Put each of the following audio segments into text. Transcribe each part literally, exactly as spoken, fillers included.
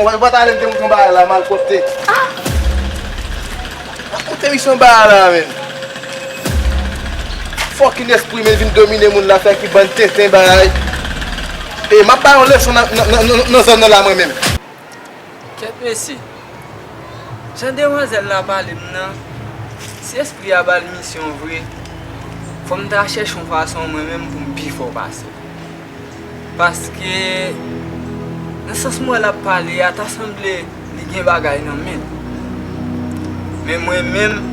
Ou pa ta ale m te montre yon bagay la, malpwòpte. Ou te misyon bagay la, men. Fucking espri, men vin domine moun la, fè ki bann tenten bagay. E m ap ba yon leson nan, nan, nan, nan, nan zòn nan la, mwen menm. Kèt mesye, jan demwazèl la pale m nan, si espri a ba l misyon vre, fò m ta chèche yon fason mwen menm pou m pi fò pase l. Paske, nan sans m wè l ap pale a, ta sanble li gen bagay nan men l. Men mwen menm,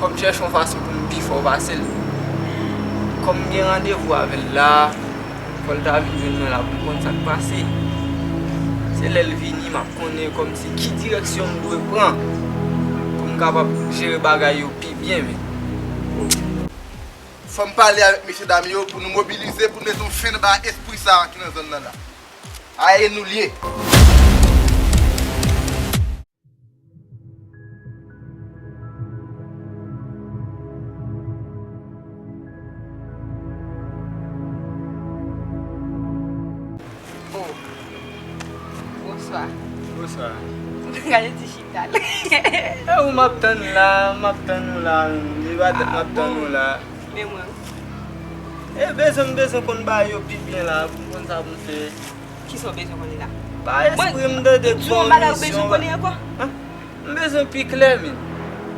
fò m chèche yon fason pou m pi fò pase l. Kòm m gen randevou avè l la, fò l ta vin jwenn mwen la pou m konn sa k pase. Se lè l vini, m ap konnen kòmsi ki direksyon m dwe pran pou m kapab jere bagay yo pi byen, men. Fò m pale avèk mesyedam yo pou nou mobilize, pou nou mete yon fen nan bagay espri sa a ki nan zòn nan la. Aye nou l ye. Oh. Bonswa. Bonswa. Gade ti chita l. E ou m ap tann la, m ap tann ou la, menm. Li pa tèt m ap tann ou la. Men mwen. E bezwen m bezwen konn bagay yo pi byen la, pou m konn sa pou m fè. Kisa w bezwen konnen la? Pa espri m tande k ba w misyon. An? M bezwen pi klè, men.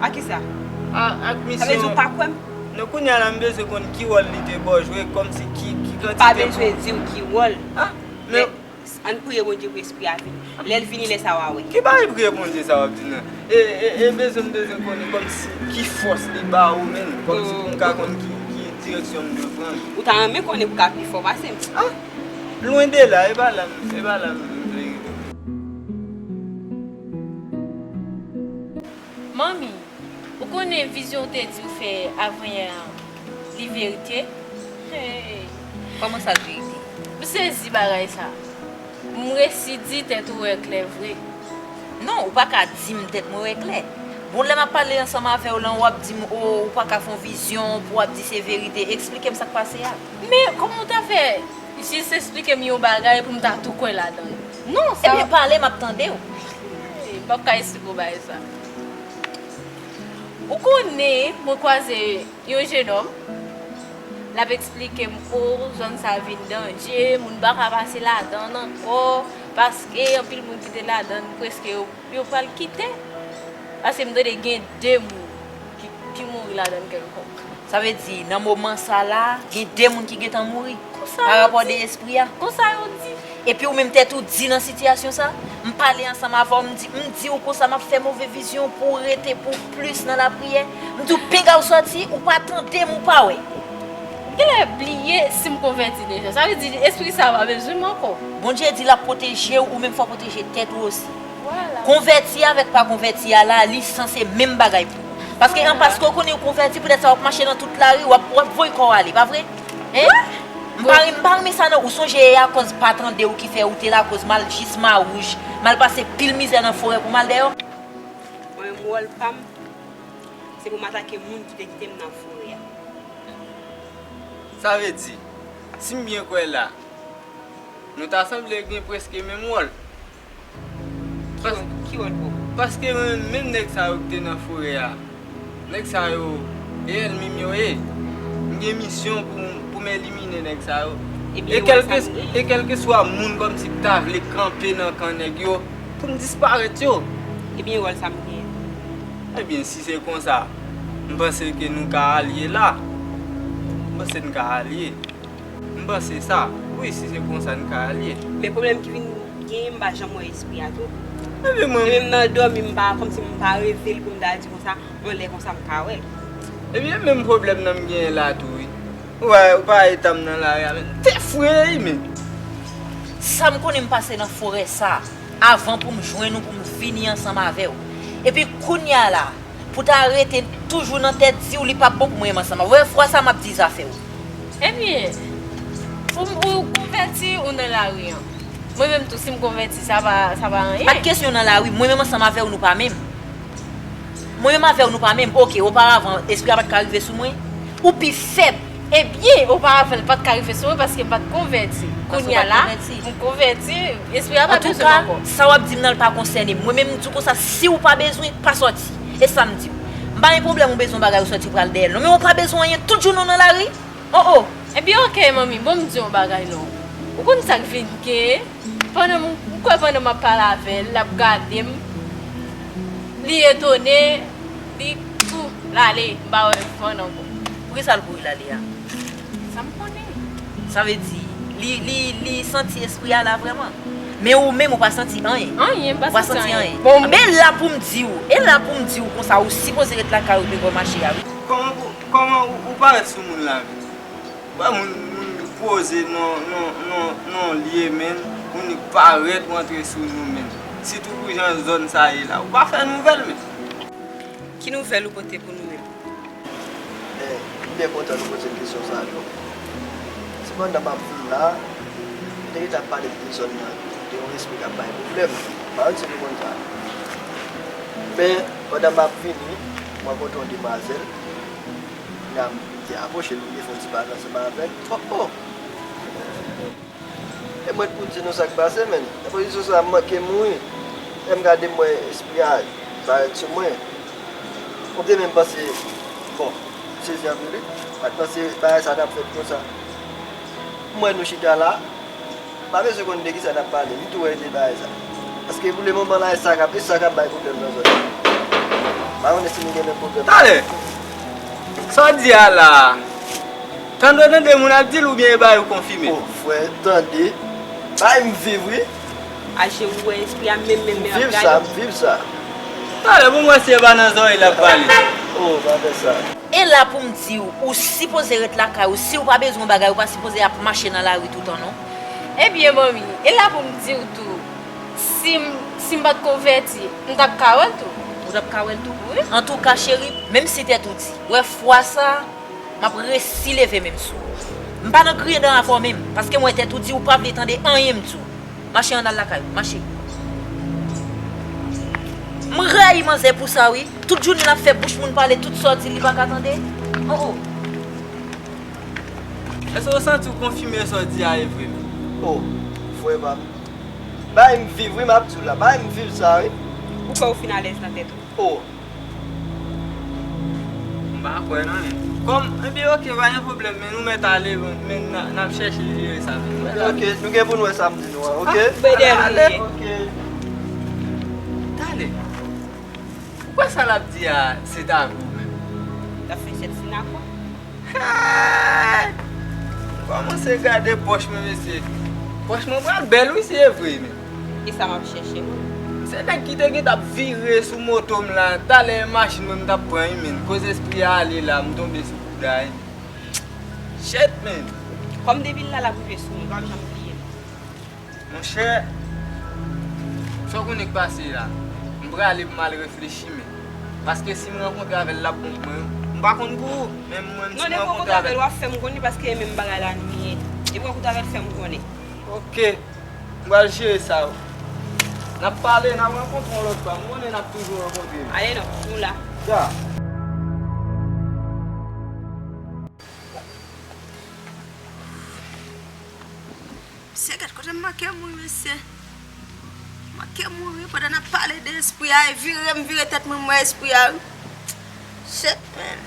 A kisa? A, ak misyon. Sa vle di w pa kwè m? Non, kounye a la, m bezwen konn ki wòl li te ba w jwe, kòmsi ki, ki kantite. M pa bezwen di w ki wòl. A, men. Ann priye Bondye pou espri a vini. Lè l vini, lè sa w a wè. Ki bagay priye Bondye sa w ap di nan? E, e, e bezwen m bezwen konnen kòmsi ki fòs li ba ou menm, kòmsi pou m ka konn ki, ki direksyon m dwe pran. Ou ta renmen konnen pou w ka pi fò pase m. A! Lwen de la, e pa la m, e pa la m vle rive. Manmi, ou konnen vizyon w te di w fè avanyè an, li verite? Hey! Kòman sa l verite? M sezi bagay sa. M resi di tèt ou wè klè vre. Non, ou pa ka di m tèt mwen wè klè. Bon, lè m ap pale ansanm avè w lan, w ap di m, o, ou pa ka fè yon vizyon, pou w ap di se verite. Eksplike m sa k pase a. Men, kòman w ta fè jis eksplike m yon bagay pou m ta tou kwè ladan l? Non, sa. Ebyen, pale, m ap tande w. Hey, m p ap ka eksplike w bagay sa. Ou konnen, mwen kwaze yon jenòm, l ap eksplike m, o, zòn sa vin danje, moun pa ka pase ladan l ankò, paske anpil moun ki te ladan l, prèske yo, yo pral kite. Paske m tande gen de moun ki, ki mouri ladan l kèlkonk. Sa vle di, nan moman sa la, gen de moun ki gentan mouri. Konsa yo di. Pa rapò de espri a. Konsa yo di. Epi ou menm tèt ou di nan sitiyasyon sa, m pale ansanm avè w, m di, m di w konsa m ap fè move vizyon pou w rete pou plis nan lapriyè. M di w pinga w sòti, ou pa tande m, ou pa wè. Genlè bliye si m konvèti deja. Sa vle di espri sa a pa bezwen m ankò. Bondye di l ap pwoteje w, ou menm fò w pwoteje tèt ou osi. Vwala. Konvèti avèk pa konvèti a la, li sanse menm bagay pou ou. Paske an paske w konnen w konvèti, poutèt sa w ap mache nan tout lari, w ap, w ap voye kò w ale, pa vre? Hein? M pa, m pa renmen sa non. Ou sonje e akoz pa tande w ki fè ou te lakòz m al jis Mawouj, m al pase pil mizè nan forè pou m al dèyè w? Mwen menm wòl pa m, se pou m atake moun ki te kite m nan forè a. Sa vle di, si m byen kwè la, nou ta sanble gen prèske menm wòl. Ki wòl, ki wòl pou ou? Paske mwen, menm nèg sa yo ki te nan forè a, nèg sa yo, e ènmi m yo ye. M gen misyon pou, pou m elimine nèg sa yo. Ebyen, e kèlke, e kèlkeswa moun kòmsi ki ta vle kanpe nan kan nèg yo, pou m disparèt yo. Ebyen, wòl sa m genyen. Ebyen, si se konsa, m panse ke nou ka alye la. M panse n ka alye. M panse sa. Wi, si se konsa n ka alye. Men pwoblèm ki vin genyen, m pa janm wè espri a tou. Ebyen, mwen. E menm nan dòmi, m pa, kòmsi m pa reve l pou m ta di konsa, yon lè konsa m ka wè l. Ebyen, menm pwoblèm nan m genyen la tou, wi. Ou pa, ou pa eta m nan lari a, men. Te fre, wi, men. Sa m konnen m pase nan forè sa, avan pou m jwenn ou, pou m vini ansanm avè w. Epi kounye a la, pou ta rete toujou nan tèt di w li p ap bon pou mwen menm ansanm avè w. Fwa sa m ap di zafè w. Ebyen, pou m, ou konvèti ou nan lari an. Mwen menm tou, si m konvèti, sa pa, sa pa anyen. Pa t kesyon nan lari, mwen menm ansanm avè w, nou pa menm. Mwen menm avè w, nou pa menm. Oke, oparavan, espri a pa t ka rive sou mwen. Ou pi fèb. Ebyen, oparavan, l pa t ka rive sou mwen paske m pa t konvèti. Paske w pa t konvèti. Kounye a la, m konvèti, espri a pa bezwen m ankò. Antouka, sa w ap di m nan, l pa konsène m. Mwen menm, m di w konsa, si w pa bezwen, pa sòti. E sa m di w. M pa gen pwoblèm ou bezwen yon bagay ou sòti pral dèyè l non, men ou pa bezwen anyen, tout jounen w nan lari. Oh, oh. Ebyen, oke, manmi, bon, m di yon bagay non. Ou konn sa k vin gen? Pandan m, m kwè pandan m ap pale avè l, l ap gade m, li etone, li, pou, l ale, m pa wè l fann ankò. Poukisa l kouri l ale a? Sa m konnen. Sa vle di, li, li, li santi espri a la vrèman. Men ou menm, ou pa santi anyen. Anyen, m pa santi anyen. Bon, men la pou m di w, e la pou m di w konsa, ou sipoze ret lakay ou devan mache a, wi. Kòman pou, kòman ou, ou parèt sou moun la menm? Wè moun, moun poze nan, nan, nan, nan lye, men, moun parèt rantre sou nou, men. Sitou pou jan zòn sa ye la. Ou pa fè nouvèl, men. Ki nouvèl ou pote pou nou menm? Men, m byen kontan nou poze m kesyon sa yo. Se pandan m ap vin la, m te gentan ap pale de zòn nan, de yon espri k ap bay pwoblèm. M pa konn si nou konn sa. Men, pandan m ap vini, m rankontre yon demwazèl. Kounya m te apwoche l, m te fè yon ti pale ansanm avè l. Oh, oh! E mwen t pou di nou sa k pase, menn. Nan pozisyon sa a, m manke mouri. Lè m gade, m wè espri a parèt sou mwen. Ou te menm panse, bon, m sezi anpil, wi. M pa t panse bagay sa t ap fèt konsa. M wè nou chita la, m pa bezwen konn de kisa n ap pale, m tou wè de bagay sa. Paske pou lemoman la, e sa k ap, e sa k ap bay pwoblèm nan zòn nan. M pa konnen si nou gen menm pwoblèm. Talè! Sa w di a la a? Tande, tande moun ap di l oubyen e bagay ou konfime? O, frè, tande. Bay m viv, wi. Aje ou wè espri a menm, menm, menm ap gade w. M viv sa, m viv sa. Talè pou m wè si e pa nan zòrèy l ap pale. O, pa fè sa. E la pou m di w, ou sipoze ret lakay ou. Si w pa bezwen yon bagay, ou pa sipoze ap mache nan lari toutan, non. Ebyen, manmi, e la pou m di w tou, si m, si m pa t konvèti, m t ap ka wè l tou. Ou t ap ka wè l tou? Wi. Antouka, cheri, menm si tèt ou di, wè fwa sa a, m ap resi leve men m sou ou. M pa nan griyen dan avè w menm, paske m wè tèt ou di ou pa vle tande anyen m di w. Mache ann al lakay ou, mache. M rayi manzè pou sa wi. Tout jounen l ap fè bouch moun pale, tout sa w di li pa ka tande. Oh, oh. Èske w santi w konfime sa w di a e vre menm? Oh, frè pa m. Bay m viv wi, m ap di w la. Bay m viv sa wi. Ou kwè ou fin alèz nan tèt ou? Oh. M pa kwè nan li. Kòm, ebyen, oke, pa gen pwoblèm, men nou mèt ale, men n a, n ap chèche jere sa, men nou mèt ale. Oke, nou gen pou n wè samdi nou an, oke? Ah, bèdè nou ye. Oke. Talè. Ou kwè sa l ap di a, se ta vre menm? L ap fè chèf sinakòg. Hey! M kòmanse gade pòch mwen, mesye. Pòch mwen pral bèl, wi, si e vre, men. E sa m ap chèche, mwen. Se nèg ki te gentan ap vire sou moto m la. Talè, e machin mwen m t ap pran, wi, men. Koz espri a ale la, m tonbe sou bouda, wi. Shit, men. Kòm depi l la, l ap rive sou mwen, pa janm bliye m. Monchè, sa w konnen k pase la? M prale pou m al reflechi, men. Paske si m rankontre avè l, l ap bon pou mwen. M pa konn pou ou, men mwen, si m rankontre avè l, w ap fè m konnen, paske e menm bagay la nou ye. Depi w rankontre avè l, fè m konnen. Oke. M pral jere sa, wi. N ap pale, n ap rankontre yon lòt fwa. M konnen n ap toujou rankontre, men. Ale non, nou la. Dja. Mesye, gad kote m manke mouri, mesye. Manke mouri, pandan n ap pale de espri a, e vire m vire tèt mwen, m wè espri a, wi. Shit, man.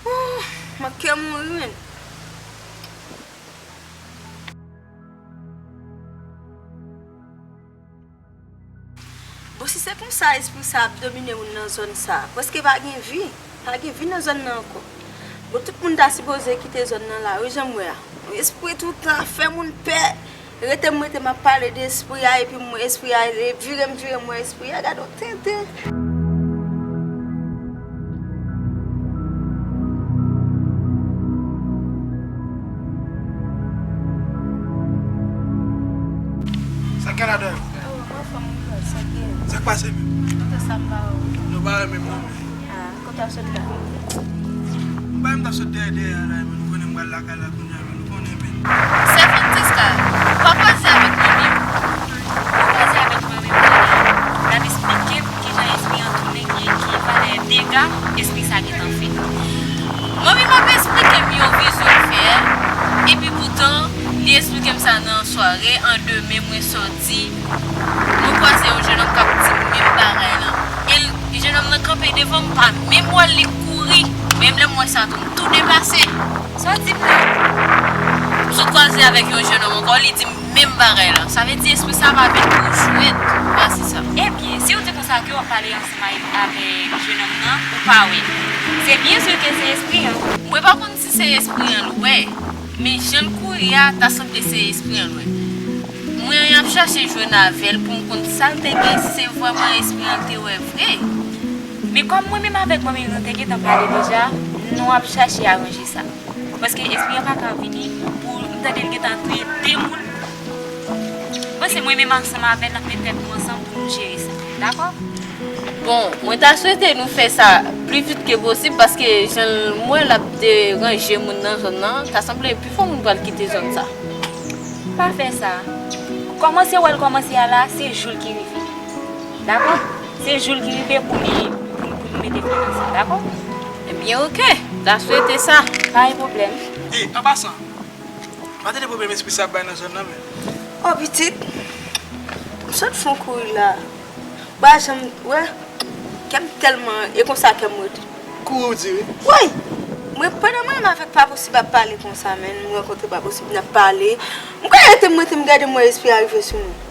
Ooh, manke mouri, man. Bon, si se konsa espri sa ap domine moun nan zòn sa, prèske pa gen vi. Pa gen vi nan zòn nan ankò. Bon, tout moun ta sipoze kite zòn nan la, wi, jan m wè a. Espri toutan ap fè moun pè. Rete m, rete m ap pale de espri a, epi m wè espri a, e vire m, vire m wè espri a, gade yon tenten. Sa k gen ladan yo? Oh, m anfòm wi, sa k gen? Sa k pase menm? Kote sa m pa wè w? Nou pa wè menm non, men. Ah, kote w ap sot la? M pa menm t ap sot dèyè, dèyè a la, men nou konnen m pral lakay la kounye a, men nou konnen, men. Sè Francisca, pa koze avèk mwen menm. Ou koze avèk mwen menm kounye a. L ap esplike m kijan espri an tounen, ki, ki valè dega espri sa gentan fè. Manmi m ap esplike m yon vizyon l fè, epi poutan, li esplike m sa nan sware an. Demen mwen sòti, mwen kwaze yon jennonm k ap di m menm bagay lan. E l, jennonm nan kanpe devan m, pa menm wè l, li kouri. Menm lè m wè sa tou, m tou deplase. Sa w di m la? M sot kwaze avèk yon jennonm ankò, li di m menm bagay lan. Sa vle di espri sa pa vin pou jwèt. Pase sa. Ebyen, si w di konsa ke w ap pale ansanm avèk jennonm nan, ou pa wè l. Se byen si ke se espri an. Mwen pa konn si se espri an l wè, men jan l kouri a, ta sanble se espri an l wè. Mwen ap chache jwenn avè l pou m konn sa l te gen, si se vrèman espri an l te wè vre. Men kòm mwen menm avèk manmi nou te gentan pale deja, nou ap chache aranje sa. Paske espri an pa ka vini pou m tande l gentan touye de moun. Bon, se mwen menm ansanm avè l, n ap met tèt nou ansanm pou nou jere sa. Dakò? Bon, mwen ta swete nou fè sa pli vit ke posib, paske jan m wè l ap deranje moun nan zòn nan, ta sanble pifò moun pral kite zòn sa. Pa fè sa. Kòman se wè l kòmanse a la, se jou l ki rive. Dakò? Se jou l ki rive pou li, pou, pou nou mete fen nan sa, dakò? Ebyen, oke. Ta swete sa. Pa gen pwoblèm. E, an pasan, pa tande pwoblèm espri sa ap bay nan zòn nan, men. O, pitit, m sot fè yon kouri la. Ba janm, wè, kè m tèlman, e konsa kè m rete. Kouri w di wi. Woy! Mwen, pandan mwen menm avèk pa posib ap pale konsa, men, m rankontre pa posib, n ap pale. M ka rete, m rete, m gade, m wè espri a rive sou mwen.